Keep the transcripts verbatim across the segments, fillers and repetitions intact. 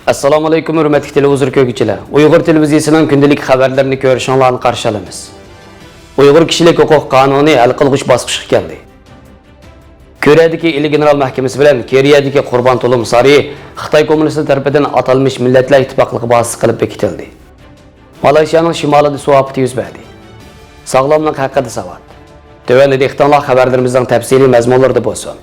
ئەسسالامۇئەلەيكۇم، ھۆرمەتلىك تېلېۋىزور كۆرگۈچىلەر! ئۇيغۇر تېلېۋىزىيىسىنىڭ كۈندىلىك خەۋەرلىرىنى كۆرۈشۈڭلارنى قارشى ئالىمىز. ئۇيغۇر كىشىلىك ھوقۇق قانۇنى ھەل قىلغۇچ باسقۇچقا كەلدى. كورېيەدىكى ئىلى گېنېرال مەھكىمىسى بىلەن كېرىيەدىكى قۇربان تولۇم سارىيى خىتاي كوممۇنىستى تەرىپىدىن ئاتالمىش مىللەتلەر ئىتتىپاقلىقى بازىسى قىلىپ بېكىتىلدى. مالايشىيانىڭ شىمالىدا سۇ ئاپىتى يۈز بەردى. ساغلاملىق ھەققىدە ساۋات. تۆۋەندە دىققىتىڭلار خەۋەرلىرىمىزنىڭ تەپسىلىي مەزمۇنلىرىدا بولسۇن.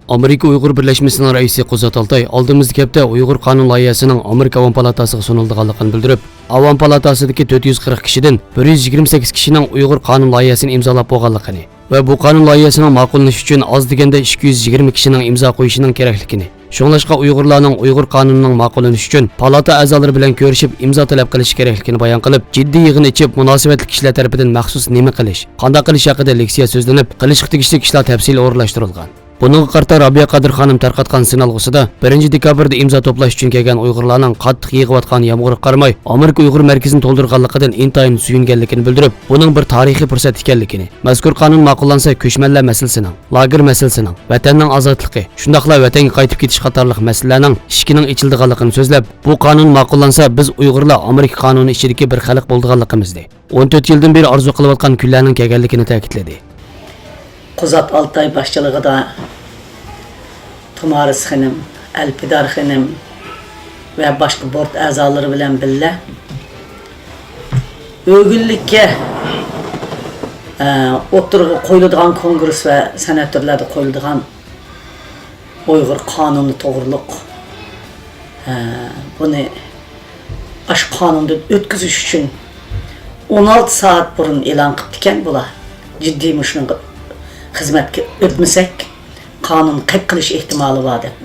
ئامېرىكا ئۇيغۇر بىرلەشمىسىنىڭ رەئىسى قۇزات ئالتاي ئالدىمىزدىكى ھەپتە ئۇيغۇر قانۇن لايىھەسىنىڭ ئامېرىكا ئاۋام پالاتاسىغا سۇنۇلىدىغانلىقىنى بىلدۈرۈپ، ئاۋام پالاتاسىدىكى تۆت يۈز قىرىق كىشىدىن بىر يۈز يىگىرمە سەككىز كىشىنىڭ ئۇيغۇر قانۇن لايىھەسىنى ئىمزالاپ بولغانلىقىنى ۋە بۇ قانۇن لايىھەسىنىڭ ماقۇللىنىشى ئۈچۈن ئاز دېگەندە ئىككى يۈز يىگىرمە كىشىنىڭ ئىمزا قويۇشىنىڭ كېرەكلىكىنى، شۇڭلاشقا ئۇيغۇرلارنىڭ ئۇيغۇر قانۇنىنىڭ ماقۇللىنىشى ئۈچۈن پالاتا ئەزالىرى بىلەن كۆرۈشۈپ ئىمزا تەلەپ قىلىشى كېرەكلىكىنى بايان قىلىپ، جىددىي يىغىن ئېچىپ، مۇناسىۋەتلىك كىشىلەر تەرىپىدىن مەخسۇس نېمە قىلىش، قانداق قىلىش ھەققىدە لېكسىيە سۆزلىنىپ، قىلىشقا تېگىشلىك ئىشلار تەپسىلىي ئورۇنلاشتۇرۇلغان. بۇنىڭغا قارىتا رابىيە قادىر خانىم تارقاتقان سىنالغۇسىدا، بىرىنچى دېكابىردا ئىمزا توپلاش ئۈچۈن كەلگەن ئۇيغۇرلارنىڭ قاتتىق يېغىۋاتقان يامغۇرغا قارىماي، ئامېرىكا ئۇيغۇر مەركىزىنى تولدۇرغانلىقىدىن ئىنتايىن سۆيۈنگەنلىكىنى بىلدۈرۈپ، بۇنىڭ بىر تارىخىي پۇرسەت ئىكەنلىكىنى، مەزكۇر قانۇن ماقۇللانسا، كۆچمەنلەر مەسىلىسىنىڭ، لاگېر مەسىلىسىنىڭ، ۋەتەننىڭ ئازادلىقى، شۇنداقلا ۋەتەنگە قايتىپ كېتىش قاتارلىق مەسىلىلەرنىڭ ئىشىكىنىڭ ئېچىلىدىغانلىقىنى سۆزلەپ، بۇ قانۇن ماقۇللانسا، بىز ئۇيغۇرلار ئامېرىكا قانۇنى ئىچىدىكى بىر خەلق بولىدىغانلىقىمىزنى، ئون تۆت يىلدىن بېرى ئارزۇ قىلىۋاتقان كۈنلەرنىڭ كەلگەنلىكىنى تەكىتلىدى. قۇزات ئالتاي باشچىلىقىدا تۇمارىس خېنىم، ئەلپىدار خېنىم ۋە باشقا بورت ئەزالىرى بىلەن بىللە، ئۆگۈنلۈككە، ئە، ئوتتۇرىغا قويۇلىدىغان كونگرېس ۋە سېناتورلاردا قويۇلىدىغان ئۇيغۇر قانۇنى توغرۇلۇق، ئە، بۇنى ئاشۇ قانۇندىن ئۆتكۈزۈش ئۈچۈن ئون ئالتە سائەت بۇرۇن ئېلان قىپتىكەن بۇلار. جىددىي مۇشۇنىڭغا خىزمەتكە ئۆتمىسەك، قانۇن قەپ قىلىش ئېھتىمالى بار دەپ.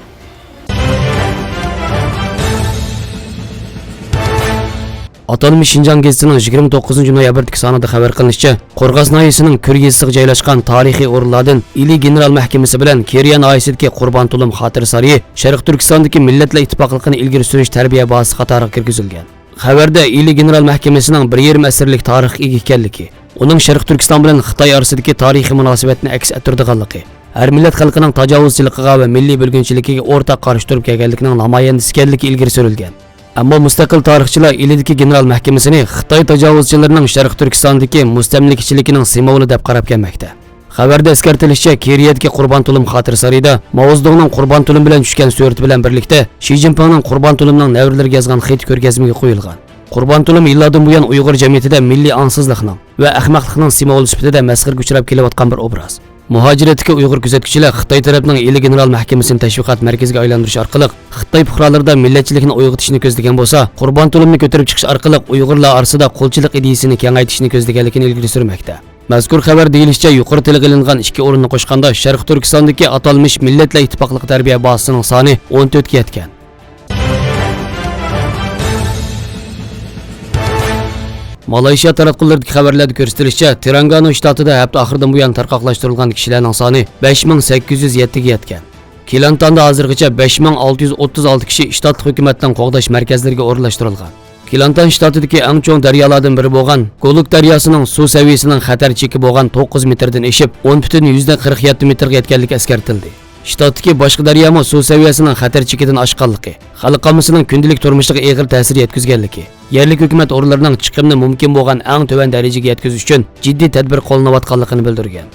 ئاتالمىش شىنجاڭ گېزىتىنىڭ يىگىرمە توققۇزىنچى نويابىردىكى سانىدا خەۋەر قىلىنىشىچە، قورغاس ناھىيەسىنىڭ كۈر يېزىسىغا جايلاشقان تارىخىي ئورۇنلاردىن ئىلى گېنېرال مەھكىمىسى بىلەن كېرىيە ناھىيەسىدىكى قۇربان تولۇم خاتىرە سارىيى شەرقىي تۈركىستاندىكى مىللەتلەر ئىتتىپاقلىقىنى ئىلگىرى سۈرۈش تەربىيە بازىسى قاتارىغا كىرگۈزۈلگەن. خەۋەردە ئىلى گېنېرال مەھكىمىسىنىڭ بىر يېرىم ئەسىرلىك تارىخقا ئىگە ئىكەنلىكى، ئۇنىڭ شەرقىي تۈركىستان بىلەن خىتاي ئارىسىدىكى تارىخىي مۇناسىۋەتنى ئەكس ئەتتۈرىدىغانلىقى، ھەر مىللەت خەلقىنىڭ تاجاۋۇزچىلىقىغا ۋە مىللىي بۆلگۈنچىلىكىگە ئورتاق قارشى تۇرۇپ كەلگەنلىكىنىڭ نامايەندىسى ئىكەنلىكى ئىلگىرى سۈرۈلگەن. ئەمما مۇستەقىل تارىخچىلار ئىلىدىكى گېنېرال مەھكىمىسىنى خىتاي تاجاۋۇزچىلىرىنىڭ شەرقىي تۈركىستاندىكى مۇستەملىكىچىلىكىنىڭ سىمۋولى دەپ قاراپ كەلمەكتە. خەۋەردە ئەسكەرتىلىشىچە، كېرىيەدىكى قۇربان تولۇم خاتىرە سارىيىدا ماۋزېدۇڭنىڭ قۇربان تولۇم بىلەن چۈشكەن سۈرىتى بىلەن بىرلىكتە شى جىنپىڭنىڭ قۇربان تولۇمنىڭ نەۋرىلىرىگە يازغان خېتى كۆرگەزمىگە قويۇلغان. قۇربان تولۇم يىللاردىن بۇيان ئۇيغۇر جەمئىيىتىدە مىللىي ئاڭسىزلىقنىڭ ۋە ئەخمەقلىقنىڭ سىمۋولى سۈپىتىدە مەسخىرىگە ئۇچراپ كېلىۋاتقان بىر ئوبراز. مۇھاجىرەتتىكى ئۇيغۇر كۆزەتكۈچىلەر خىتاي تەرەپنىڭ ئىلى گېنېرال مەھكىمىسىنى تەشۋىقات مەركىزىگە ئايلاندۇرۇش ئارقىلىق خىتاي پۇقرالىرىدا مىللەتچىلىكنى ئويغىتىشنى كۆزلىگەن بولسا، قۇربان تولۇمنى كۆتۈرۈپ چىقىش ئارقىلىق ئۇيغۇرلار ئارىسىدا قۇلچىلىق ئىدىيىسىنى كېڭەيتىشنى كۆزلىگەنلىكىنى ئىلگىرى سۈرمەكتە. مەزكۇر خەۋەر دېيىلىشىچە، يۇقىرىدا تىلغا ئېلىنغان ئىككى ئورۇننى قوشقاندا، شەرقىي تۈركىستاندىكى ئاتالمىش مىللەتلەر ئىتتىپاقلىقى تەربىيە بازىسىنىڭ سانى ئون تۆتكە يەتكەن. مالايشىيا تاراتقۇلىرىدىكى خەۋەرلەردە كۆرسىتىلىشىچە، تىرانگانو شتاتىدا ھەپتە ئاخىرىدىن بۇيان تارقاقلاشتۇرۇلغان كىشىلەرنىڭ سانى بەش مىڭ سەككىز يۈز يەتتىگە يەتكەن. كىلانتاندا ھازىرغىچە بەش مىڭ ئالتە يۈز ئوتتۇز ئالتە كىشى شتاتلىق ھۆكۈمەتنىڭ قوغداش مەركەزلىرىگە ئورۇنلاشتۇرۇلغان. كىلانتان شتاتىدىكى ئەڭ چوڭ دەريالاردىن بىرى بولغان گولۇك دەرياسىنىڭ سۇ سەۋىيەسىنىڭ خەتەر چېكى بولغان توققۇز مېتىردىن ئېشىپ، ئون پۈتۈن يۈزدىن قىرىق يەتتە مېتىرغا يەتكەنلىكى ئەسكەرتىلدى. شتاتتىكى باشقا دەريامۇ سۇ سەۋىيەسىنىڭ خەتەر چېكىدىن ئاشقانلىقى، خەلق ئاممىسىنىڭ كۈندىلىك تۇرمۇشىغا ئېغىر تەسىر يەتكۈزگەنلىكى، يەرلىك ھۆكۈمەت ئورۇنلىرىنىڭ چىقىمنى مۇمكىن بولغان ئەڭ تۆۋەن دەرىجىگە يەتكۈزۈش ئۈچۈن جىددىي تەدبىر قوللىنىۋاتقانلىقىنى بىلدۈرگەن.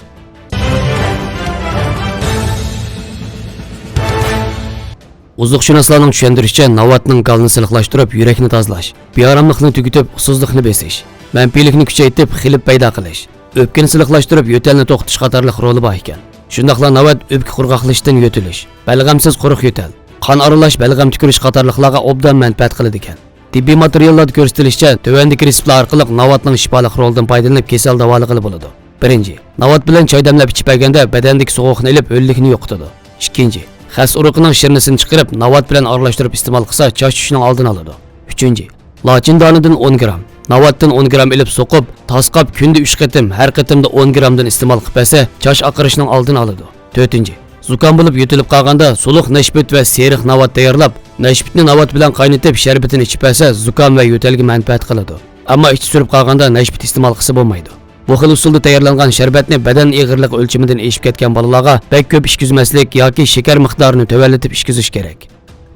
ئوزۇقشۇناسلارنىڭ چۈشەندۈرۈشىچە، ناۋاتنىڭ گالنى سىلىقلاشتۇرۇپ، يۈرەكنى تازىلاش، بىئاراملىقنى تۈگىتىپ، ئۇسسۇزلۇقنى بېسىش، مەنپىيلىكنى كۈچەيتىپ، غەلىبە پەيدا قىلىش، ئۆپكىنى سىلىقلاشتۇرۇپ، يۆتەلنى توختىتىش قاتارلىق رولى بار ئىكەن. شۇنداقلا ناۋات ئۆپكە قۇرغاقلىشىشتىن يۆتىلىش، بەلغەمسىز قۇرۇق يۆتەل، قان ئارىلاش بەلغەم تۈكۈرۈش قاتارلىقلارغا ئوبدان مەنپەئەت قىلىدىكەن. تېببىي ماتېرىياللاردا كۆرسىتىلىشىچە، تۆۋەندىكى رېتسېپلار ئارقىلىق ناۋاتنىڭ شىپالىق رولىدىن پايدىلىنىپ كېسەل داۋالىغىلى بولىدۇ. بىرىنچى، ناۋات بىلەن چاي دەملەپ ئىچىپ بەرگەندە بەدەندىكى سوغۇقنى ئېلىپ، ھۆللۈكنى يوقىتىدۇ. ئىككىنچى، خەس ئۇرۇقىنىڭ شىرنىسىنى چىقىرىپ، ناۋات بىلەن ئارىلاشتۇرۇپ ئىستېمال قىلسا، چاچ چۈشۈشنىڭ ئالدىنى ئالىدۇ. ئۈچىنچى، لاچىن دانىدىن ئون گرام، ناۋاتتىن ئون گرام ئېلىپ سوقۇپ، تاسقاپ كۈندە ئۈچ قېتىم، ھەر قېتىمدا ئون گرامدىن ئىستېمال قىلىپ بەرسە، چاچ ئاقىرىشنىڭ ئالدىنى ئالىدۇ. تۆتىنچى، زۇكام بولۇپ يۆتىلىپ قالغاندا سۇلۇق نەشپۈت ۋە سېرىق ناۋات تەييارلاپ، نەشپۈتنى ناۋات بىلەن قاينىتىپ، شەربىتىنى ئىچىپ بەرسە، زۇكام ۋە يۆتەلگە مەنپەئەت قىلىدۇ. ئەمما ئىچى سۈرۈپ قالغاندا نەشپۈت ئىستېمال قىلسا بولمايدۇ. بۇ خىل ئۇسۇلدا تەييارلانغان شەربەتنى بەدەن ئېغىرلىقى ئۆلچىمىدىن ئېشىپ كەتكەن بالىلارغا بەك كۆپ ئىچكۈزمەسلىك ياكى شېكەر مىقدارىنى تۆۋەنلىتىپ ئىچكۈزۈش كېرەك.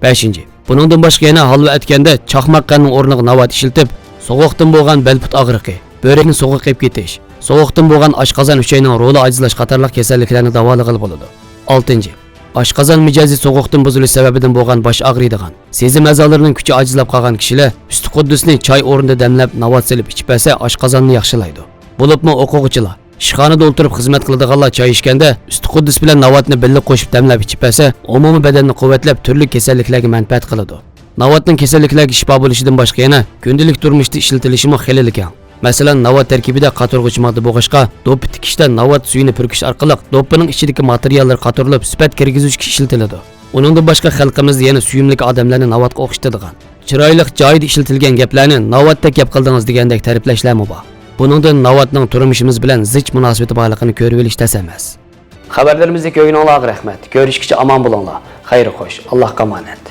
بەشىنچى، بۇنىڭدىن باشقا يەنە ھالۋا ئەتكەندە چاقماق قەندنىڭ ئورنىغا ناۋات ئىشلىتىپ، سوغۇقتىن بولغان بەل پۇت ئاغرىقى، بۆرەكنى سوغۇق قېپىپ كېتىش، سوغۇقتىن بولغان ئاشقازان ئۈچەينىڭ رولى ئاجىزلاش قاتارلىق كېسەللىكلەرنى داۋالىغىلى بولىدۇ. ئالتىنچى، ئاشقازان مىجەزى سوغۇقتىن بۇزۇلۇش سەۋەبىدىن بولغان باش ئاغرىيدىغان، سېزىم ئەزالىرىنىڭ كۈچى ئاجىزلاپ قالغان كىشىلەر ئۈستى قۇددۇسنى چاي ئورنىدا دەملەپ ناۋات سېلىپ ئىچىپ بەرسە ئاشقازاننى ياخشىلايدۇ. بولۇپمۇ ئوقۇغۇچىلار، ئىشخانىدا ئولتۇرۇپ خىزمەت قىلىدىغانلار چاي ئىچكەندە ئۈستى قۇددۇس بىلەن ناۋاتنى بىللە قوشۇپ دەملەپ ئىچىپ بەرسە ئومۇمىي بەدەننى قۇۋۋەتلەپ تۈرلۈك كېسەللىكلەرگە مەنپەئەت قىلىدۇ. ناۋاتنىڭ كېسەللىكلەرگە شىپا بولۇشىدىن باشقا يەنە كۈندىلىك تۇرمۇشتا ئىشلىتىلىشىمۇ خېلىلا كەڭ. مەسىلەن، ناۋات تەركىبىدە قاتۇرغۇچ ماددا بولغاچقا، دوپپا تىكىشتە ناۋات سۈيىنى پۈركۈش ئارقىلىق دوپپىنىڭ ئىچىدىكى ماتېرىياللار قاتۇرۇلۇپ سۈپەت كىرگۈزۈشكە ئىشلىتىلىدۇ. ئۇنىڭدىن باشقا خەلقىمىزدە يەنە سۈيۈملۈك ئادەملەرنى ناۋاتقا ئوخشىتىدىغان، چىرايلىق جايىدا ئىشلىتىلگەن گەپلەرنى ناۋاتتەك گەپ قىلدىڭىز دېگەندەك تەرىپلەشلەرمۇ بار. بۇنىڭدىن ناۋاتنىڭ تۇرمۇشىمىز بىلەن زىچ مۇناسىۋىتى بارلىقىنى كۆرۈۋېلىش تەس ئەمەس. خەۋەرلىرىمىزنى كۆرگىنىڭلارغا رەھمەت. كۆرۈشكىچە ئامان بولۇڭلار. خەير خوش. ئاللاھقا ئامانەت.